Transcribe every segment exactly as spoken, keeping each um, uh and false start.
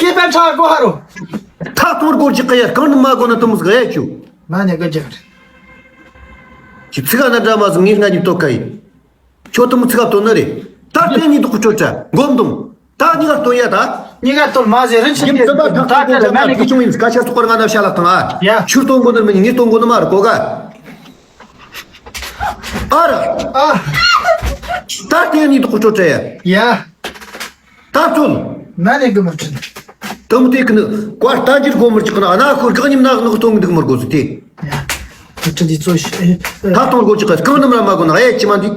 སྐེད་པ་ཕྲ་གོ་ཧ་རོ། ཐག་གཏོང་སྒོ་ཅིག་ག་ཡ་གང་ནི་མ་གོ་ན་དུ་མི་ཟིག་ཡ་ཆུ། མ་ཉེ་གི་ཅིག་ཅི་ཚིག་ཨ་ན་འདྲ་མ་ཟིག་ངས་ང་གཉིས་ལྟོ་ཁ་ཡིན། ཁྱོད་དུ་མི་ཚིག་ཨ་སྟོན་ནི་རེད། ད་དེ་གཉིས་འདུག་གི་ཆོད་ཀྲ་མགོ་མདུང་། ད་གཉིས་ཀ་སྟོན་ཡ་ད། གཉིས་ཀ་སྟོན་མ་ཟེར་རིན་ཆེན་ཡིན་གྱི་ཙི་པ་ཐག་ད་ཐག་དེ་ལ་གོ་མ་ནི་ནི་གི་ཆུང་ཡིན་ཀ་ཆ་སོག་པར་ང་ན་ཤ་ལག་དང་ཨ། ཡ། ཆུ་སྟོན་གོ་ནི་མི་ཉིས་སྟོན་གོ་ནི་མ་རེད་གོ་ག་ཨ་ར། ཨ། ད་ལྟའི་ནི་དུ་ཁོ་ཆོ་བྲེ། ཡ། ད་ཐུལ། ན་ནི་གི་མི་ཁྲིན། དུམ་དེ་ཀི་ནི་ཀ་ལྟ་རྒྱུར་གོ་མི་རྒྱུག་ན་ཨ་ན་ཁོ་གག་ཉིམ་ན་ནག་སྟོང་གི་འདུག་མི་དགོས་སུ་དེ། ཡ། མི་ཁྲིན་དེ་ཚོ་ཤི། ད་སྟོང་དགོས་ཅི་ཀ་གང་ནམ་ར་མ་གོ་ན་ཨེ་ཅི་མ་འདི།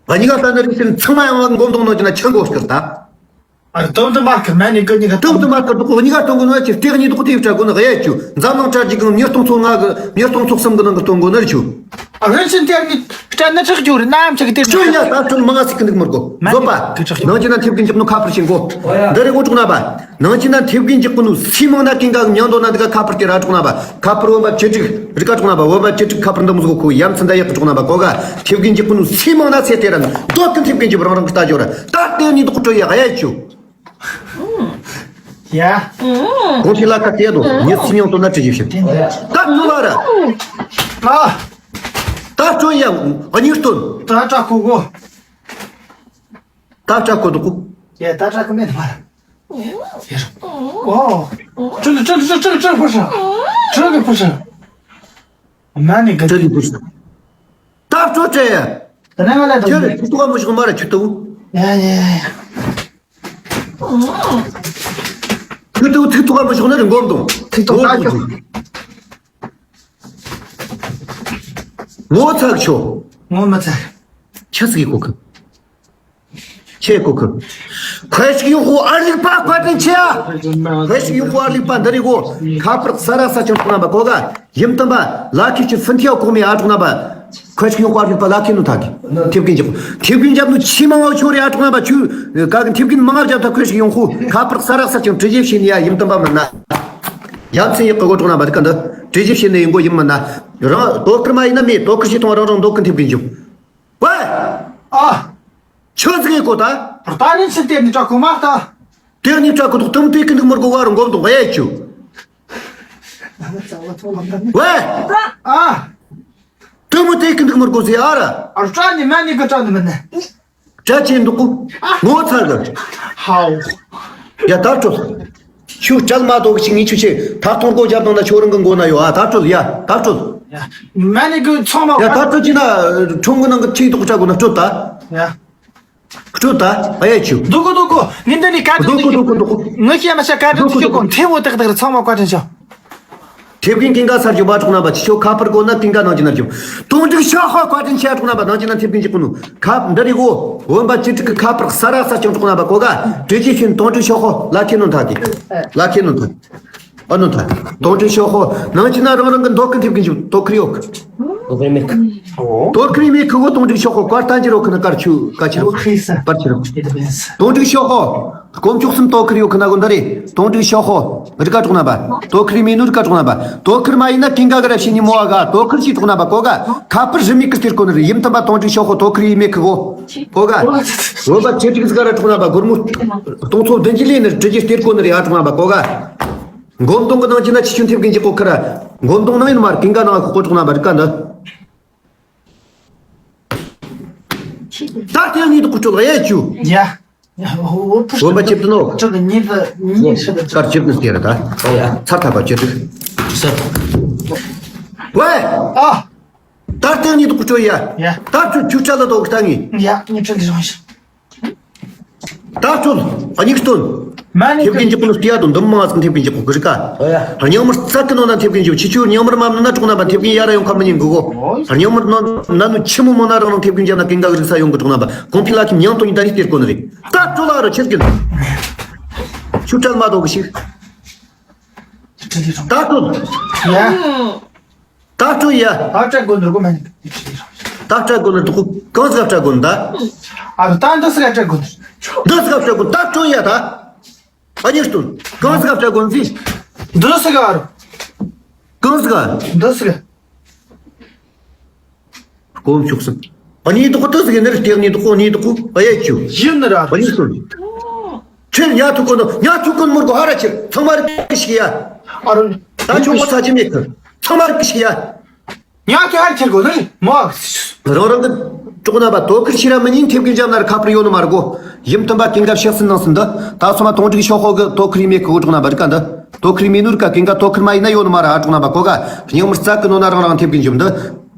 ཨ་ཉི་ག་ལྟ་ན་རིགས་ཚང་མ་ཡང་མགོ་མདོང་ནོ་ཅི་ན་ཆང་གོ་སྐར་ད། ཨ་རེ་དོམ་དུ་མ་ཁི་མ་ནི་ཀི་ནི་ཀི་དོམ་དུ་མ་ཁི་དུ་ཀོ་ཉི་ག་སྟོང་གི་ནོ་ཅི་སྟེགས་ཉི་དུ་ཀོ་ཏི་བྲ་གོ་ནི་གཡས་ཆུ་འཛམ་གླིང་གྲ་རྒྱས་གང་མྱུར་སྟོང་ཚོ་ལྔ་གི་མྱུར་སྟོང་ཚོ་གསུམ་གི་ནང་གི་སྟོང་གོ་ནི་རེ་ཆུ། ཨ་རེ་ཕྱིན་དེར་ནི་སྐྲ་ནི་ཁྲག་རྒྱུ་རེ་ནམ་ཆག་དེ་ཆུ་ཡ་ད་ཁྲུན་མ་ང་སི་ཀི་འདུག་མི་རྒོ་མ་ཟོ་པ་ནི་ཁྲག་རྒྱུ་ནང་ཅི་ན་ཐེབས་ཀི་འཇིག་ནོ་ཁ་པར་ཤིང་གོ་འདི་རེ་གོ་ཀྲུག་ན་པ་ནང་ཅི་ན་ཐེབས་ཀི་འཇིག་གི་ནོ་སི་མང་ན་ཀིང་ག་མྱང་དོ་ན་འདི་ག་ཁ་པར་དེ་ར་ཀྲུག་ན་པ་ཁ་པར་བོན་པ་བཅུ་དྲུག་རི་ཀ་ཀྲུག་ན་པ་བོན་པ་བཅུ་དྲུག་ཁ་པར་འདི་མི་ཟོ་གོ་ཡམ་ཚན་ད་ཡག་ཀྲུག་ན་པ་གོ་ག་ཐེབས་ཀི་འཇིག་གི་ནོ་སི་མང་ན་ཚེ་དེ་ར་ནི་དོ་ཀི་ཐེབས་ཀི་འཇིག་རང་རང་གི་ལྟ་ཇོ་ར་ད་ལྟེ་ནི་དུ་ཀྲོ་ཡ་གཡས་ཆུ། ཡ། གོང་ཁྲི་ལ་ཁ་གཏད་དོ་ཉི་སི་ཉོང་དོ་ན་ཁྲི་ཞིབ་ཞིབ། ད་ནུ་བ་ར། ཨ། ད་སྤྲོ་ཡ་ཨ་ཉིས་སྟོན། ད་དྲག་གོ་གོ། ད་དྲག་གོ་དོ་གོ། ཡ་ད་དྲག་གོ་མེད་མ་ར། ཡ་ར། ཨོ། ཁྲི་ལི་ཁྲི་ལི་ཁྲི་ལི་ཁྲི་ཕུ་ཧྲ། ཁྲི་ལི་ཕུ་ཧྲ། མ་ནི་ག་ཁྲི་ལི་ཕུ་ཧྲ། ད་སྤྲོ་ཏྲེ། ད་ནང་ལ་དོ། ཁྱོད་ཁྱོད་ཏུ་བ་མོ་ཞིག་མ་ར་ཁྱོད་ཏུ། ཡ་ཡ་ཡ། ཁྱོད་ཏུ་ཐིག་ཏུ་བ་མོ་ཞིག་ན་རིང་གོམ་དང་། ཐིག་ཏུ་ད་ཁྱོད། ངོ་ཚ་ཁྱོད། ངོ་མ་ཚ། ཁྱི་སི་གི་གོ་ཁི། ཁྱེད་གོ་ཁི། ཁོས་ཞིག་ཡོང་ཧོ་ཨར་ལིག་པ་བཀའ་དྲིན་ཆེ་ཨ། ཁོས་ཞིག་ཡོང་ཧོ་ཨར་ལིག་པ་འདི་རིག་གོ་ཁ་པར་ས་ར་ས་ཆུང་ཐུང་ན་པ་གོ་ག་ཡིམ་དམ་པ་ལ་ཁི་ཆུ་ཕུན་ཐི་ཡ་གོ་མི་ཨ་ཐུང་ན་པ། ཁོས་ཞིག་ཡོང་ཧོ་ཨར་ལིག་པ་ལ་ཁི་ནུ་ཐ་གི་ཐེབས་གིན་འཇབ་ཐེབས་གིན་འཇབ་ནུ་ཆི་མང་བ་ཆོ་རེ་ཨ་ཐུང་ན་པ་ཆུ་ག་གི་ཐེབས་གིན་མང་བ་འཇབ་ཐ་ཁོས་ཞིག་ཡོང་ཧོ་ཁ་པར་ས་ར་ས་ཆུང་དྲི་ཞིབ་ཤེས་ནི་ཡ་ཡིམ་དམ་པ་མི་ན། ཡ་མཚན་ཡག་གི་གོ་ཐུང་ན་པ་དི་ཀ་འདི་དྲི་ཞིབ་ཤེས་ནི་ཡིན་གོ་ཡིམ་མི་ན། རང་དོ་ཁུར་མ་ཡིན་ན་མེད་དོ་ཁུར་ཞིག་ཐོང་རང་རང་དོ་ཁུར་ཐེབས་གིན་འཇུག་ཝེ། ཨ། ཆོས་ཟིག་གི་གོ་ད། རྟ་རིན་ཆེན་དེ་ནི་ཀྲག་གོ་མ་ལྟ། དེ་ནི་ཀྲག་གོ་དོག་ཐུམ་དེ་ཀི་འདུག་མར་གོ་བ་རུ་འགོམ་དོག་ཨེ་ཆུ། ཝེ། ཨ། དུ་མོ་དེ་ཀི་འདུག་མར་གོ་ཟེ་ཨ་ར། ཨ་ར་ནི་མ་ནི་གི་ཀྲག་ནི་མ་ནི། ཀྲག་ཆེན་འདུག་གོ། ངོ་ཚ་གི། ཧའོ། ཡ་ད་ཀྲོ། ཁྱོད་སྐྲལ་མ་གཏོགས་ཤིག་ངས་ཁྱོད་ཆེ་ཐག་ཐོང་སྒོ་རྒྱབ་དང་ན་ཁྱོད་རང་གི་མགོ་ན་ཡོད་ཨ་ད་ཀྲོ་ཡ་ད་ཀྲོ། ཡ། མ་ནི་གི་ཚང་མ། ཡ་ད་ཀྲོ་ཅི་ན་ཁྲོང་གི་ནང་གི་ཁྲིག་ཏོག་ཅག་གོ་ན་ཀྲོ་ད། ཡ། ཀྲོ་ད་ཨ་ཡ་ཆུ། འདུག་གོ་འདུག་གོ་ངས་འདི་ནས་བཀའ་དྲིན་འདུག་གོ་འདུག་གོ་འདུག་གོ། ངས་བཤད་མ་བཤད་བཀའ་དྲིན་འདུག་གོ་ཆུ་གོ་འདུག་གོ། མཐེ་བོ་ཏག་ཏག་རེད་ཚང་མ་བཀའ་དྲིན་ཆོ། ཐེབས་གིན་ཀིང་ཀ་སར་གྱི་བ་གྲོགས་རྣམ་པ་ཆི་ཆོ་ཁ་པར་གོ་ན་ཀིང་ཀ་ནང་གྱི་ནར་གྱི་དོང་ཀྲིག་ཤོག་ཧོ་བཀའ་དྲིན་ཆེ་གྲོགས་རྣམ་པ་ནང་གྱི་ན་ཐེབས་གིན་གྱི་ཀུ་ནུ་ཁ་འདི་རི་གོ་བོན་པ་ཅི་ཀྲིག་གི་ཁ་པར་ས་ར་ས་ཀྱང་གྲོགས་རྣམ་པ་གོ་ག་དྲི་ཅི་ཤིན་དོང་ཀྲིག་ཤོག་ཧོ་ལ་ཁྱེད་ནོ་ཐག་གི་ལ་ཁྱེད་ནོ་ཐག་ཨ་ནོ་ཐག་དོང་ཀྲིག་ཤོག་ཧོ་ནང་གྱི་ན་རང་རང་གི་མདོ་ཀི་ཐེབས་གིན་གྱི་དོ་ཁི་རི་ཡོག་དོ་ཁི་རི་མེ་ཁི་དོ་ཁི་རི་མེ་ཁི་གོ་དོང་ཀྲིག་ཤོག་ཧོ་བཀའ་བསྟན་གྱི་རོ་ཁི་ན་དཀར་ཆུ་ཀ་ཆི་རོ་པར་ཆི་རོ་དོང་ཀྲིག་ཤོག་ཧོ། དཀོན་མཆོག་གསུམ་དོ་ཁིར་ཡོད་ཁི་ན་གོ་འདི་རེད། དོང་ཀྲིག་ཤོག་ཧོ། རི་ཀ་གྲོགས་རྣམ་པ། དོ་ཁིར་མེ་ནུ་རི་ཀ་གྲོགས་རྣམ་པ། དོ་ཁིར་མ་ཡིན་ན་ཀིང་ཀ་གི་ར་ཤི་ཉི་མོ་ཨ་ག་དོ་ཁིར་ཤི་གྲོགས་རྣམ་པ་གོ་ག་ཁ་པར་རི་མི་ཀི་སྟེར་གོ་ནི་རེད་ཡིམ་ཐམ་པ་དོང་ཀྲིག་ཤོག་ཧོ་དོ་ཁིར་ཡི་མེ་ཁི་གོ་གོ་ག་བོད་པ་ཆེ་ཀྲིག་ཟི་ག་ར་གྲོགས་རྣམ་པ་སྒོར་མོ་སྟོང་ཚོ་བདུན་གྱི་ལས་ནི་ཀྲི་ཀྱི་སྟེར་གོ་ནི་རེད་ཨ་གྲོགས་རྣམ་པ་གོ་ག་མགོ་མདུང་གི་ནང་གྱི་ན་ཆི་ཆུན་ཐེབས་གིན་གྱི་གོ་ཁི་ར་མགོ་མདུང་ནང་ཡིན་མ་ར་ཀིང་ཀ་ནང་ཁོ་གོ་གྲོགས་རྣམ་པ་རི་ཀ་འདི། ད་ལྟའི་ངའི་དུ་ཀུ་ཅོ་ལ་ཡ་ཅུ། ཡ། ཡ། འོ་བོན་པ་ཆེབ་ཏུ་ནོ། ཅོ་གི་ཉིད་ལ་ཉིད་ཤི་ད་ཅོ། ཀར་ཆེབ་ནི་སྟེར་ད། ཨོ་ཡ། ཚར་ཐག་པ་ཆེ་དུ། སི། ཝེ། ཨ། ད་ལྟའི་ངའི་དུ་ཀུ་ཅོ་ཡ། ཡ། ད་ཅུ་ཅུ་ཅ་ལ་དོ་ཀི་ད་ངའི། ཡ། ངའི་ཅོ་གི་རང་ཤི། ད་ཅོ། ཨ་ཉིག་སྟོན། མ་ནི་ཐེབས་ཀྱི་འཇིགས་པོ་ལ་སྟེ་ཡ་དང་འདུམ་མ་ཚང་ཐེབས་ཀྱི་འཇིགས་པོ་གི་རིག་ག་ཨོ་ཡ། རྙིང་མར་རྩ་ཀི་ནང་ན་ཐེབས་ཀྱི་འཇིགས་པོ་ཆི་ཆུ་རྙིང་མར་མ་མནན་ན་གྲོགས་རྣམ་པ་ཐེབས་ཀྱི་ཡ་ར་ཡོང་ཁ་མི་ཉན་གི་གོ་ཨོ། རྙིང་མར་མནན་ན་ནུ་ཆི་མོ་མོ་ན་རང་རང་ཐེབས་ཀྱི་འཇིགས་ན་ཀིང་ཀ་གི་རིག་ས་ཡོང་གི་གྲོགས་རྣམ་པ་གོང་ཕི་ལ་ཁྱིམ་ཉང་དུ་ཉི་ད་རིག་སྟེར་གོ་ནི་རེད། ད་ཅོ་ལ་ར་ཆེར་གྱིན། ཆུ་བྲལ་མ་དོ་གི་ཞིག་ད་ཅོ། ཡ། ད་སྤྲོད་ཡ། ད་སྤྲད་དགོས་འདུག་གོ་མ་ནི། ད་སྤྲད་དགོས་འདུག་གོ་གང་ཟིག་སྤྲད་དགོས་འདུག་ཨ་ད་འདི་ཟིག་སྤྲད་དགོས་འདུག་འདི་ཟིག་སྤྲད་དགོས་ད་སྤྲོད་ཡ་ད། ཨ་ཉིག་སྟོན། གང་ཟིག་སྤྲད་དགོས་འདི། འདི་ཟིག་ཨ་རོ། གང་ཟིག་ཨ། འདི་ཟིག་དཀོན་མཆོག་གསུམ། གཉིས་དོག་ཏི་ཟིག་ནི་རེད། དེ་གཉིས་དོག་གཉིས་དོག་གཡས་ཅུ། ཡིན་ནི་ར། གཉིས་སོ། ཁྱེད་ཉ་ཐུག་གོ་ནོ་ཉ་ཐུག་གོ་མོར་གོ་ཧ་ར་ཁྱེར་ཚང་མ་རིག་གི་ཤི་ཡ། ཨ་རོ། ད་ཆོག་གོ་ས་ཅི་མེད་གི། ཚང་མ་རིག་གི་ཤི་ཡ། ཉ་ཐུག་ཧ་ཁྱེར་གོ་ནི་མོ། རང་རང་གི་གྲོགས་རྣམ་པ་དོ་ཁུར་ཤི་ར་མི་ཉིན་ཐེབས་གི་འཇམ་ན་ར་ཁ་པར་ཡོད་ནི་མ་ར་གོ། ཡིམ་ཐམ་པ་ཀིང་ག་ཤག་སི་ནང་སི་འདི། ད་སོ་མ་དོང་ཀྲིག་ཤོག་ཁོ་གི་དོ་ཁུར་ཡི་མེད་གི་གྲོགས་རྣམ་པ་རིག་ག་འདི། དོ་ཁུར་ཡི་མེད་ནོ་རིག་ག་ཀིང་ག་དོ་ཁུར་མ་ཡིན་ན་ཡོད་ནི་མ་ར་ཨ་གྲོགས་རྣམ་པ་གོ་ག། སྙིང་མི་རྩ་གི་ནོ་ན་རང་རང་ཐེབས་གི་འཇུམ་འདི།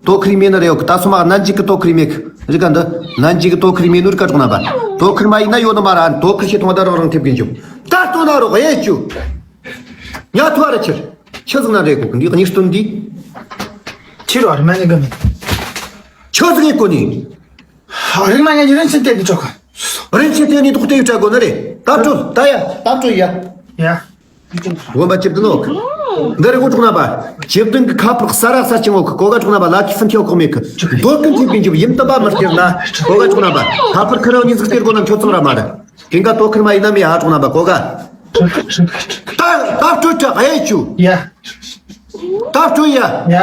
དོ་ཁུར་མེད་ནི་རེ་ཡོད་གི། ད་སོ་མ་ནན་ཅིག་གི་དོ་ཁུར་མེད་གི་རི་ཀ་འདི། ནན་ཅིག་གི་དོ་ཁུར་མེད་ནོ་རི་ཀ་གྲོགས་རྣམ་པ། དོ་ཁུར་མ་ཡིན་ན་ཡོད་ནི་མ་ར་དོ་ཁུར་ཤེས་ཐོང་ད་རང་རང་ཐེབས་གི་འཇུག་ད་ལྟོ་ན་རོགས་ཨེ་ཅུ། ཉ་ཐུ་ཨ་ར་ཁྱེར། ཆི་ཟིག་ན་རེ་གོ་གི་འདི་གཉིས་སྟོན་འདི། ཁྱེར་བར་མ་ནི་གི་མེད། ཆི་ཟིག་ཡིན་གོ་ནི། རིག་མ་ཉན་གྱི་རིན་ཆེན་གཏེར་གི་ཆོག་ག་རིན་ཆེན་གཏེར་ནི་དོག་ཏེ་ཡུ་ཏྲ་གོ་ན་རེ། ད་སྤྲོད་ད་ཡ་ད་སྤྲོད་ཡ། ཡ། བོན་པ་ཅིབ་དུ་ནོག་འདི་རེ་གོ་ཆོག་ན་པ། ཅིབ་དུན་གི་ཁ་པར་ས་ར་ས་ཅིང་འོག་གི་གོ་ག་ཆོག་ན་པ་ལ་ཁི་སན་ཐེའོ་ཁོག་མེད་གི། འདོད་ཀུན་ཐེབས་ཀུན་གྱི་ཡིམ་དམ་པ་མི་སྟེར་ན། གོ་ག་ཆོག་ན་པ། ཁ་པར་ཁི་རང་ཉིད་ཟིག་སྟེར་གོ་ན་ཁྱོད་ཚང་ར་མ་རེད། ཀིང་ག་དོ་ཁིར་མ་ཡིན་ན་མི་ཧ་ཆོག་ན་པ་གོ་ག་ད་ད་སྤྲོད་ཀྱ་ཨེ་ཆུ། ཡ། ད་སྤྲོད་ཡ། ཡ།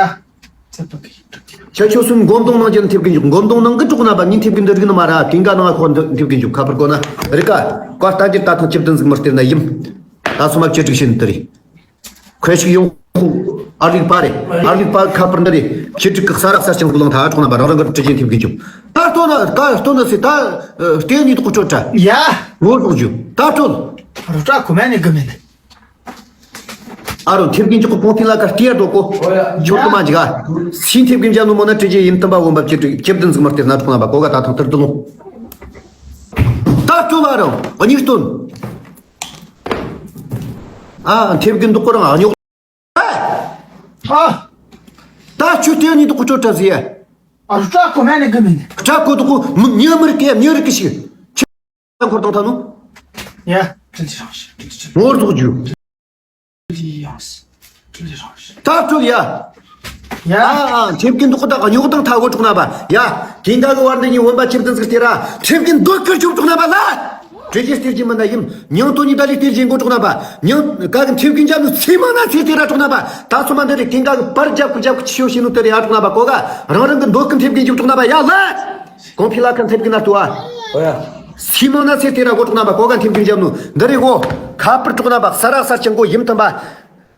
ཁྱེད་ཆོ་སུན་མགོ་མདུང་ནང་ཅན་ཐེབས་ཀྱི་འཇུག་མགོ་མདུང་ནང་གི་དྲུག་ན་པ་ཉིན་ཐེབས་ཀྱི་འདི་རིག་ནི་མ་ར་ཀིང་ག་ནང་ཁོ་འདི་ཐེབས་ཀྱི་འཇུག་ཁ་པར་གོ་ན་རི་ཀ་ཀ་ལྟ་འདིར་ད་ཐང་ཅིབ་དུན་ཟིག་མི་སྟེར་ན་ཡིམ། ད་སོ་མ་ཅི་དྲུག་བྱེད་ནི་དི་རེད། ཁོས་ཞིག་ཡོང་ཁུ་ཨ་རིག་པ་རེད། ཨ་རིག་པ་ཁ་པར་འདི་རེད། ཅི་དྲུག་གི་ས་རག་ས་ཅང་གུ་ལང་ཐ་ཨ་གྲོགས་ན་པ་རང་རང་གི་དྲི་ཅན་ཐེབས་ཀྱི་འཇུག་ད་ལྟོ་ན་ད་ལྟོ་ན་སི་ད་ལྟེ་ནི་དུ་ཀུ་ཅོ་ཏྲ། ཡ། ངོ་ཐོག་འཇུག་ད་སྤྲོད། རུ་ཏྲ་ཁུ་མ་ནི་གི་མེད། ཨ་རོ་ཐེབས་ཀྱི་འཇུག་གོང་ཕི་ལ་ཀ་སྟེར་དོ་གོ་ཆོག་གི་མ་འཇིག་ཨ། སི་ཐེབས་ཀྱི་འཇམ་ནུ་མོ་ན་དྲི་ཅན་ཡིན་དམ་པ་འོན་པ་ཅི་དྲུག་ཅི་བདུན་ཟིག་མར་སྟེར་ན་གྲོགས་ན་པ་གོ་ག་ད་ཐང་ཐར་དུ་ལོང་། ད་སྤྲོད་ཨ་རོ་གཉིས་སྟོན། ཨ་ཐེབས་ཀྱི་འདུག་གོ་རང་ཨ་ཉོག་ཨ། ད་ཆུ་དེ་ནི་འདུག་གོ་ཅོ་ཏྲ་ཟི་ཡ། ཨ་རུ་ཏྲ་ཁོ་མ་ནི་གི་མིན། ཏྲ་ཁོ་འདུག་གོ་མི་ཉི་མི་རིག་གི་མི་རིག་གི་ཞིག་ཁྱེད་འཁོར་དང་ཐ་ནུ། ཡ། ཀྲིན་ཅི་རང་ཞིག་ཀྲིན་ཅི་ཅི། ངོར་ཐོག་རྒྱུ། ཀྲིན་ཅི་ཡང་སི། ཀྲིན་ཅི་རང་ཞིག་ད་སྤྲོད་ཡ། ཡ། ཨ་ཨ་ཁྱེད་ཀྱི་འདུག་གོ་ད་ག་ཉོག་དང་ཐ་གོ་གྲོགས་ན་པ་ཡ། ཀིང་ག་གི་བར་འདི་ཉིད་འོན་པ་ཁྱེད་དུ་ཟིག་སྟེར་ར་ཁྱེད་ཀྱི་འདོད་ཁུར་ཅུང་གྲོགས་ན་པ་ལ། དྲི་ཅི་སྟེར་གྱི་མིན་ན་ཡིན། མྱང་དོ་ཉི་ད་ལི་སྟེར་གྱི་མགོ་གྲོགས་ན་པ། མྱང་ག་གི་ཐེབས་ཀྱི་འཇམ་ནུ་ཚེ་མ་ན་ཚེ་སྟེར་ར་གྲོགས་ན་པ། ད་སོ་མ་འདི་རེ་ཀིང་ག་གི་པར་རྒྱབ་ཀུ་རྒྱབ་ཀུ་ཆི་ཤོ་ཤི་ནུ་དེ་རེ་ཡ་གྲོགས་ན་པ་གོ་ག་རང་རང་གི་འདོད་ཀུན་ཐེབས་ཀྱི་འཇུག་གྲོགས་ན་པ་ཡ་ལ། གོང་ཕི་ལ་ཁན་ཐེབས་ཀྱི་ན་ཏུ་ཨ། ཨོ་ཡ། ཚེ་མ་ན་ཚེ་སྟེར་ར་གོ་གྲོགས་ན་པ་གོ་ག་ཐེབས་ཀྱི་འཇམ་ནུ་འདི་རེ་གོ། ཁ་པར་གྲོགས་ན་པ་ས་ར་ས་ཅང་གོ་ཡིམ་ཐམ་པ།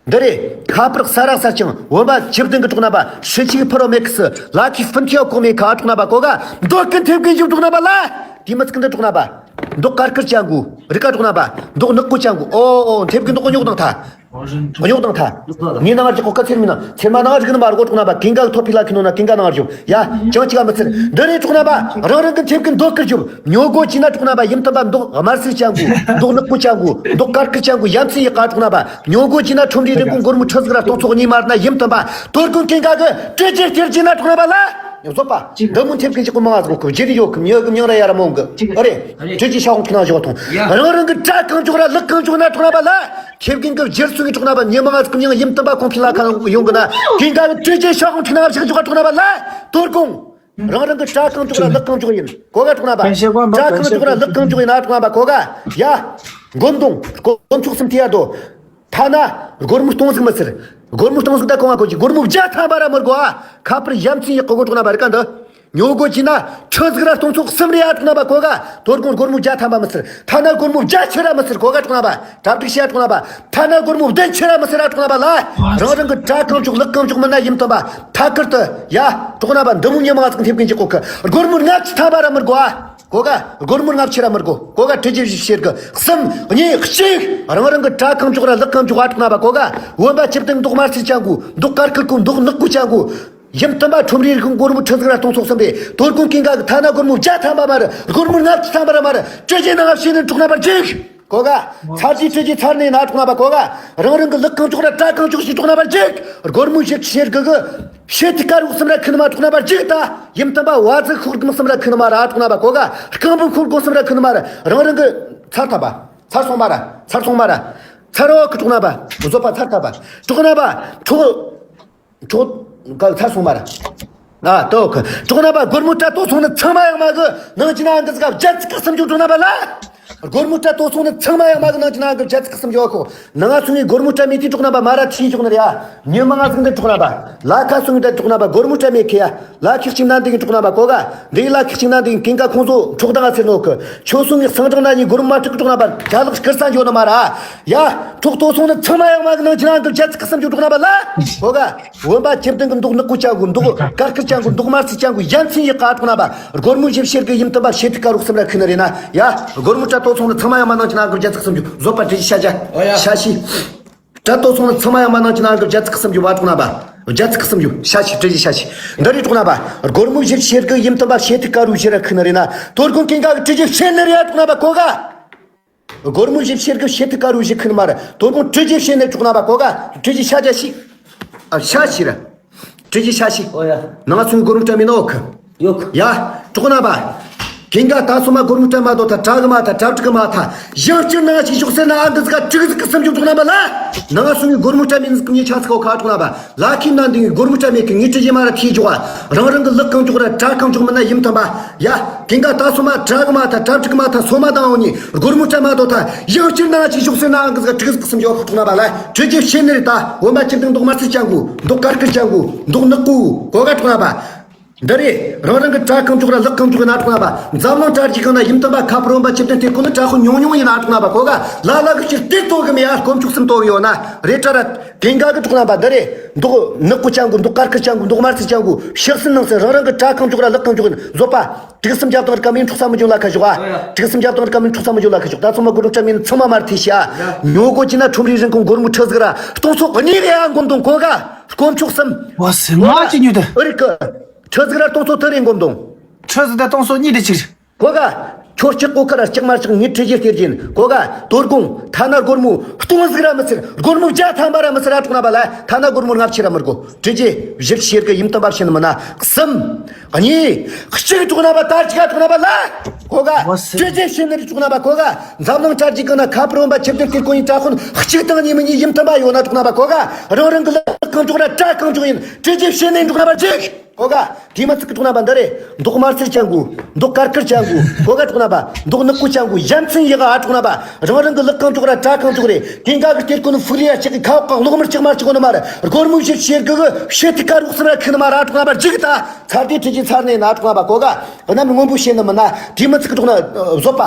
འདི་རེད། ཁ་པར་ས་ར་ས་ཅང་འོན་པ་ཆིབས་ལྡན་གི་གྲོགས་ན་པ་ཧྲི་ཆིག་ཕ་རོ་མེག་སི་ལ་ཁི་ཕུན་ཐིའོ་གོ་མེ་ཁ་གྲོགས་ན་པ་གོ་ག་འདོད་ཀུན་ཐེབས་ཀུན་ཞུ་གྲོགས་ན་པ་ལ། དེ་མི་ཚིག་འདི་གྲོགས་ན་པ། འདོད་དཀར་ཁུར་ཅང་གུ་རི་ཀ་གྲོགས་ན་པ། འདོད་ནག་པོ་ཅང་གུ་ཨོ་ཨོ་ཐེབས་ཀུན་འདོད་ཀུན་ཉོག་དང་ཐ། ཉོག་དང་ཐ། ངའི་ནང་ང་ཅི་གོ་ཀ་ཚེར་མི་ན་ཚེར་མ་ནང་ང་རིག་ནི་མ་རུ་གོ་གྲོགས་ན་པ་ཀིང་ག་ཐོ་ཕི་ལ་ཁི་ནོ་ན་ཀིང་ག་ནང་ང་རྒྱུ་ཡ། ཅང་ཅི་ག་མི་ཚེར་འདི་རེད་གྲོགས་ན་པ་རང་རང་གི་ཐེབས་ཀུན་འདོད་ཀུན་ཞུ། ཉོ་སྒོ་ཅི་ན་གྲོགས་ན་པ་ཡིམ་ཐམ་པ་འདོག་དམར་སེར་ཅང་གུ་འདོག་ནག་པོ་ཅང་གུ་འདོག་དཀར་ཁུ་ཅང་གུ་ཡམ་ཚི་ཡི་ཀ་གྲོགས་ན་པ། ཉོ་སྒོ་ཅི་ན་ཁྲོམ་རའི་རིན་གོང་སྒོར་མོ་ཁྲི་ཟིག་ར་སྟོང་ཚོགས་གཉིས་མར་ན་ཡིམ་ཐམ་པ་དོར་གུང་ཀིང་ག་གི་དྲི་ཅི་སྟེར་ཅི་ན་གྲོགས་ན་པ་ལ། ཡོ་བཟོ་པ་འདི་མུན་ཐེབས་ཀུན་ཅི་གོ་མ་བ་ཟིག་གོ་ཇི་རི་ཡོ་གི་མྱི་གི་མྱང་ར་ཡ་ར་མོང་གི་ཨ་རེ། དྲི་ཅི་ཤ་ཧོང་ཁི་ན་བཞོ་ཐོང་རང་རང་གི་དྲ་གང་ཅོག་ར་ལག་གང་ཅོག་ན་གྲོགས་ན་པ་ལ། ཁེབས་ཀིང་གི་སྒྱུར་སུ་གི་གྲོགས་ན་པ་ཉི་མ་ང་ཟིག་གི་མྱང་ཡིམ་ཐམ་པ་གོང་ཕི་ལ་ཁ་ཡོང་གི་ན་ཀིང་ག་གི་དྲི་ཅི་ཤ་ཧོང་ཁི་ན་བཞག་ཅོག་ག་གྲོགས་ན་པ་ལ། དོར་གུང་། རང་རང་གི་དྲ་གང་ཅོག་ར་ལག་གང་ཅོག་ཡིན། གོ་ག་གྲོགས་ན་པ། དྲ་གང་ཅོག་ར་ལག་གང་ཅོག་ཡིན་ན་གྲོགས་ན་པ་གོ་ག་ཡ། མགོ་མདུང་། དཀོན་མཆོག་སེམས་ཐི་ཡ་དོ། ཐ་ན། སྒོར་མོ་སྟོང་ཟིག་མི་ཚེར། སྒོར་མོ་སྟོང་ཟིག་ད་གང་བ་གོ་ཅི་སྒོར་མོ་བརྒྱ་ཐམ་པ་ར་མི་དགོ་ཨ། ཁ་པར་ཡམ་ཚི་ཡི་གོ་གོ་གྲོགས་ན་པ་རི་ཀ་འདི། ཉོ་སྒོ་ཅི་ན་ཁྲི་ཟིག་ར་སྟོང་ཚོགས་གསུམ་རེ་ཨ་གྲོགས་ན་པ་གོ་ག་དོར་གུང་སྒོར་མོ་བརྒྱ་ཐམ་པ་མི་ཚེར། ཐ་ན་སྒོར་མོ་བརྒྱ་ཆི་ར་མི་ཚེར་གོ་ག་གྲོགས་ན་པ། གྲ་སྒྲིག་བྱེད་ཨ་གྲོགས་ན་པ། ཐ་ན་སྒོར་མོ་བདུན་ཆི་ར་མི་ཚེར་ཨ་གྲོགས་ན་པ་ལ། རང་རང་གི་དྲ་གང་ཅོག་ལག་གང་ཅོག་མི་ན་ཡིམ་ཐམ་པ། ཐ་ཀིར་དུ་ཡ། གྲོགས་ན་པ་འདི་མོ་ཉི་མ་ང་ཚང་ཐེབས་ཀིན་ཅི་གོ་གི་སྒོར་མོ་ལྔ་བཅུ་ཐམ་པ་ར་མི་དགོ་ཨ། གོ་ག་སྒོར་མོ་ལྔ་བཅུ་ར་མི་དགོ་གོ་ག་དྲི་ཅི་ཞིག་ཤེར་གི་གསུམ་གཉིས་གཅིག་རང་རང་གི་དྲ་གང་ཅོག་ར་ལག་གང་ཅོག་ཨ་གྲོགས་ན་པ་གོ་ག་བོན་པ་ཆིབས་ལྡན་འདོག་དམར་སེར་ཅང་གུ་འདོག་དཀར་ཁུ་གུ་འདོག་ནག་པོ་ཅང་གུ་ཡིམ་ཐམ་པ་ཁྲོམ་རའི་རིན་གོང་སྒོར་མོ་ཁྲི་ཟིག་ར་སྟོང་ཚོགས་གསུམ་རེ་དོར་གུང་ཀིང་ག་གི་ཐ་ན་སྒོར་མོ་བརྒྱ་ཐམ་པ་མ་རེད་སྒོར་མོ་ལྔ་བཅུ་ཐམ་པ་ར་མ་རེད་དྲི་ཅི་ནང་ང་ཤེས་ནི་གྲོགས་ན་པ་ཅིག་གོ་ག་ཚར་ཅི་དྲི་ཅི་ཚར་ནས་ན་གྲོགས་ན་པ་གོ་ག་རང་རང་གི་ལག་གང་ཅོག་ར་དྲ་གང་ཅོག་ཞིག་གྲོགས་ན་པ་ཅིག་སྒོར་མོ་ཞིག་ཤེར་གི་གི་ཤེ་ཐི་ཀ་རུག་སེམས་ར་ཁུ་ནི་མ་གྲོགས་ན་པར་ཅིག་ད་ཡིམ་ཐམ་པ་བ་ཙི་ཁུག་གི་སེམས་ར་ཁུ་ནི་མ་ར་གྲོགས་ན་པ་གོ་ག་རྐང་བུ་ཁུག་གོ་སེམས་ར་ཁུ་ནི་མ་ར་རང་རང་གི་ཚར་ཐ་པ་ཚར་སོང་མ་ར་ཚར་སོང་མ་ར་ཚར་འོ་ཁུ་གྲོགས་ན་པ་བཟོ་པ་ཚར་ཐ་པ་གྲོགས་ན་པ་གྲོགས་གྲོགས་ག་ཚར་སོང་མ་ར་ཨ་ཏོ་ཁུ་གྲོགས་ན་པ་སྒོར་མོ་ཏྲ་ཏོ་སོང་ནི་ཚང་མ་ཡང་མ་གི་ནང་ཅི་ན་འདི་ཟ་ག་བརྒྱ་ཚིག་ག་སེམས་ཅུང་གྲོགས་ན་པ་ལ། སྒོར་མོ་སྤྲད་དོ་སོང་ནི་ཚང་མ་ཡང་མ་གི་ནང་གི་ནང་གི་བརྒྱ་ཚིག་གསུམ་ཡོད་ཁོ། ནང་ང་སོང་ངས་སྒོར་མོ་སྤྲད་མེད་དེ་གྲོགས་རྣམ་པ་མ་ར་ཐིའི་གྲོགས་ནི་རེད་ཡ། ཉི་མ་ང་ཟིག་འདི་གྲོགས་རྣམ་པ། ལ་ཁ་སོང་ངས་ད་གྲོགས་རྣམ་པ་སྒོར་མོ་སྤྲད་མེད་ཁེ་ཡ། ལ་ཁེ་གཅིག་ན་འདི་གི་གྲོགས་རྣམ་པ་གོ་ག། འདི་ལ་ཁེ་གཅིག་ན་འདི་གི་ཀིང་ཀ་ཁོང་ཚོ་གྲོགས་དང་ང་ཚེ་ནོ་གི། ཁྱོད་སོང་ངས་སང་གྲངས་ན་ཉིན་སྒོར་མོ་མ་སྤྲད་གི་གྲོགས་རྣམ་པ་རྒྱ་ལག་སྐུར་ས་འཇོག་ནི་མ་ར། ཡ། གྲོགས་དོ་སོང་ནི་ཚང་མ་ཡང་མ་གི་ནང་གི་ནང་གི་བརྒྱ་ཚིག་གསུམ་གྱི་གྲོགས་རྣམ་པ་ལ་གོ་ག། བུམ་པ་བཅུ་བདུན་གི་མདོག་ནག་པོ་ཅན་གོ། མདོག་དཀར་དཀར་ཅན་གོ། མདོག་དམར་སེར་ཅན་གོ། ཡ་མཚན་ཡག་ག་གྲོགས་རྣམ་པ། སྒོར་མོ་བཞི་བྱེད་གི་ཡིན་དམ་པ་བྱེད་ཐུག་ག་རོགས་སེམས་ར་ཁུ་ནི་རེད་ན། ཡ། སྒོར་མོ་སྤྲད་དོ་སོང་ནི་ཚང་མ་ཡང་མ་ནང་གི་ནང་གི་བརྒྱ་ཚིག་གསུམ་གྱི་བཟོད་པ་བྲེ་ཞི་ཤ་ཇ། ཨོ་ཡ། ཤ་ཤི། སྤྲད་དོ་སོང་ནི་ཚང་མ་ཡང་མ་ནང་གི་ནང་གི་བརྒྱ་ཚིག་གསུམ་གྱི་བ་གྲོགས་རྣམ་པ། བརྒྱ་ཚིག་གསུམ་གྱི་ཤ་ཤི་བྲེ་ཞི་ཤ་ཤི། འདི་རེད་གྲོགས་རྣམ་པ། སྒོར་མོ་བཞི་བྱེད་གི་ཡིན་དམ་པ་བྱེད་ཐུག་ག་རོགས་སེམས་ར་ཁུ་ནི་རེད་ན། དོ་དགོང་ཀིང་ཀ་གི་བྲེ་ཞི་བྱེད་ནི་རེད་ཡ་གྲོགས་རྣམ་པ་གོ་ག། སྒོར་མོ་བཞི་བྱེད་གི་བྱེད་ཐུག་ག་རོགས་སེམས་ཁུ་ནི་མ་ར། དོ་དགོང་བྲེ་ཞི་བྱེད་ནི་གྲོགས་རྣམ་པ་གོ་ག། བྲེ་ཞི་ཤ་ཇ་ཤི། ཨ་ཤ་ཤི་ར། བྲེ་ཞི་ཤ་ཤི། ཨོ་ཡ། ནང་ང་སོང་ངས་སྒོར་མོ་སྤྲད་མེད་ནོ་གི། ཡོད་གི། ཡ། གྲོགས་རྣམ་པ། ཀིང་ཀ་ད་སོ་མ་སྒོར་མོ་སྤྲད་མ་དོ་ད་དྲག་གི་མ་ཐག་དྲག་དྲག་གི་མ་ཐག་ཡང་བསྐྱར་ནང་ང་ཞིག་ཞོག་ཟེར་ན་ཨ་འདི་ཟིག་ག་དྲུག་ཟིག་གི་སུམ་ཅུ་གྲོགས་རྣམ་པ་ལ། ནང་ང་སོང་ངས་སྒོར་མོ་སྤྲད་མེད་ཟིག་གི་ངས་ཆ་ཚིག་གོ་ཁ་གྲོགས་རྣམ་པ། ལ་ཁི་ན་འདི་ངས་སྒོར་མོ་སྤྲད་མེད་གི། ངས་བྲེ་ཞི་མ་ར་ཐིའི་འཇོག་ག། རང་རང་གི་ལག་གང་འཇོག་ར་དྲ་གང་འཇོག་མིན་ན་ཡིན་དམ་པ། ཡ། ཀིང་ཀ་ད་སོ་མ་དྲག་གི་མ་ཐག་དྲག་དྲག་གི་མ་ཐག་སོ་མ་དང་འོ་ནི་སྒོར་མོ་སྤྲད་མ་དོ་ད་ཡང་བསྐྱར་ནང་ང་ཞིག་ཞོག་ཟེར་ན་ཨ་འདི་ཟིག་ག་དྲུག་ཟིག་གི་སུམ་ཅུ་གོ་ཁ་གྲོགས་རྣམ་པ་ལ། བྲེ་ཞི་བྱེད་ནི་རེད་ད། བུམ་པ་བཅུ་བདུན་མདོག་དམར་སེར་ཅན་གོ། མདོག་དཀར་དཀར་ཅན་གོ། མདོག་ནག་པོ་གོ་ག་གྲོགས་རྣམ་པ། འདི་རེད། རང་རང་གི་དྲ་གང་འཇོག་ར་ལག་གང་འཇོག་གི་ན་གྲོགས་རྣམ་པ། འཛམ་གླིང་དྲ་རྒྱའི་སྒང་ན་ཡིན་དམ་པ་ཁ་པར་བུམ་པ་བཅུ་བདུན་དེ་ཁོ་ནི་དྲ་ཁོ་ཉུང་ཉུང་ཡིན་ན་གྲོགས་རྣམ་པ་གོ་ག། ལ་ལ་གི་ཕྱིར་དེ་ལྟོ་གི་མེད་ཡ། དཀོན་མཆོག་གསུམ་ལྟོ་གི་ཡོད་ན་རེད་དྲ་ར། ཀིང་ཀ་གི་གྲོགས་རྣམ་པ་འདི་རེད། མདོག་ནག་པོ་ཅན་གོ། མདོག་དཀར་དཀར་ཅན་གོ། མདོག་དམར་སེར་ཅན་གོ། ཕྱག་སེན་ནང་སེན་རང་རང་གི་དྲ་གང་འཇོག་ར་ལག་གང་འཇོག་གི་བཟོད་པ། དྲུག་གསུམ་བརྒྱ་དང་སྐར་མའི་འཕྲོག་ས་མི་འཇོག་ལ་ཁ་ཞོག་ཨ། དྲུག་གསུམ་བརྒྱ་དང་སྐར་མའི་འཕྲོག་ས་མི་འཇོག་ལ་ཁ་ཞོག་ད་ཚང་མ་སྒོར་མོ་སྤྲད་མེད་ནི་ཚང་མ་མར་ཐེ་ཤ། ཉོ་གོ་ཅི་ན་ཁྲོམ་རའི་རིན་གོང་སྒོར་མོ་ཁྲི་ཟིག་ར་སྟོང་ཚོ་གཉིས་རེ་ཨ་འགོམ་དང་གོ་ག། དཀོན་མཆོག་གསུམ། བ་སེ་ང་ཅི་ཉོས་ཏེ། ཨུ་རིག་གི། ཁྲི་ཟིག་ར་སྟོང་ཚོ་དུ་རེ་འགོམ་དང་། ཁྲི་ཟིག་ད་སྟོང་ཚོ་གཉིས་རེ་ཅིག་རེད། གོ་ག། ཁྱོད་སྐྱག་གོ་ཁ་ར་སྐྱག་མ་སྐྱག་ངས་བྲེ་ཞི་སྟེར་གྱིན་གོ་ག། དོ་དགོང་ཐ་ན་སྒོར་མོ་སྟོང་ཟིག་ར་མི་ཟེར། སྒོར་མོ་བརྒྱ་ཐམ་པ་ར་མི་ཟེར་ཨ་གྲོགས་རྣམ་པ་ལ། ཐ་ན་སྒོར་མོ་ལྔ་བཅུ་ར་མི་དགོ། བྲེ་ཞི་བཞི་བྱེད་གི་ཡིན་དམ་པ་བྱེད་ནི་མིན་ན་གསུམ། གཉིས། གཅིག་གྲོགས་རྣམ་པ་ད་གཅིག་ག་གྲོགས་རྣམ་པ་ལ། གོ་ག། བ་སེ། བྲེ་ཞི་བྱེད་ནི་རེད་གྲོགས་རྣམ་པ་གོ་ག། འཛམ་གླིང་དྲ་རྒྱའི་སྒང་ན་ཁ་པར་བུམ་པ་བཅུ་བདུན་དེ་ཁོ་ཡིན་དྲ་ཁོ་ནི་གཅིག་དང་གཉིས་མི་གཉིས་ཡིན་དམ་པ་ཡོད་ན་གྲོགས་རྣམ་པ་གོ་ག། རང་རང་གི་ལག་གང་འཇོག་ར་དྲ་གང་འཇོག་ཡིན། བྲེ་ཞི་བྱེད་ནི་གྲོགས་རྣམ་པ་གཅིག་གོ་ག། དེ་མ་ཚིག་གི་གྲོགས་རྣམ་པ་འདི་རེད། མདོག་དམར་སེར་ཅན་གོ། མདོག་དཀར་དཀར་ཅན་གོ། གོ་ག་གྲོགས་རྣམ་པ། མདོག་ནག་པོ་ཅན་གོ། ཡ་མཚན་ཡག་ག་ཨ་གྲོགས་རྣམ་པ། རང་རང་གི་ལག་གང་འཇོག་ར་དྲ་གང་འཇོག་རེད། ཀིང་ཀ་གི་སྟེར་གོ་ནི་ཕུག་ལི་ཡ་ཅིག་གི་ཁ་བ་གང་གློག་མར་ཅིག་མར་ཅིག་གོ་ནི་མ་རེད། སྒོར་མོ་བཞི་བྱེད་གི་གི་བྱེད་ཐུག་ག་རོགས་སེམས་ར་ཁུ་ནི་མ་ར་ཨ་གྲོགས་རྣམ་པ་འཇིག་གི་ད། ཚར་དེ་བྲེ་ཞི་ཚར་ནས་ན་གྲོགས་རྣམ་པ་གོ་ག། གནམ་སྔོན་པོ་བྱེད་ནི་མིན་ན་དེ་མ་ཚིག་གི་གྲོགས་རྣམ་བཟོད་པ།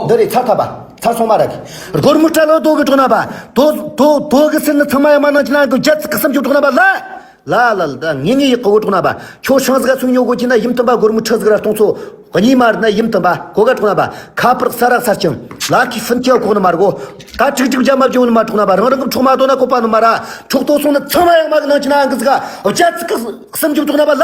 འདི་རེད་ཚར་ཐབ་པ། ཚར་སོང་མ་ར་གི། སྒོར་མོ་སྤྲད་ལ་དོ་གི་གྲོགས་རྣམ་པ། དོ་དོ་དོ་གི་སེམས་ནི་ཚང་མ་ཡང་མ་ནང་ཅི་ན་གི་བརྒྱ་ཚིག་གི་སུམ་ཅུ་གྲོགས་རྣམ་པ་ལ། ལ་ལ་ལ་ད་ངེས་ངེས་ཡག་གོ་གྲོགས་རྣམ་པ། ཁྱོད་ཤང་ཟིག་ག་ཚུར་ཉོ་གོ་ཅི་ན་ཡིན་དམ་པ་སྒོར་མོ་ཁྲི་ཟིག་ར་སྟོང་ཚོ་གཉིས་མ་རེད་ན་ཡིན་དམ་པ་གོ་ག་གྲོགས་རྣམ་པ། ཁ་པར་ས་རག་ས་ཅང་ལ་ཁི་ཕུན་ཁྱེའུ་གོ་ནི་མ་རེད་གོ། ད་ཀྲིག་ཀྲིག་རྒྱ་མ་བརྗོད་ནི་མ་གྲོགས་རྣམ་པ། རང་རང་གི་འཕྲོག་མ་དོ་ན་གོ་པ་ནི་མ་ར། འཕྲོག་དོ་སོང་ནི་ཚང་མ་ཡང་མ་གི་ནང་ཅི་ན་ཨང་གི་ཟིག་ག་བརྒྱ་ཚིག་གི་སུམ་ཅུ་གྲོགས་རྣམ་པ་ལ།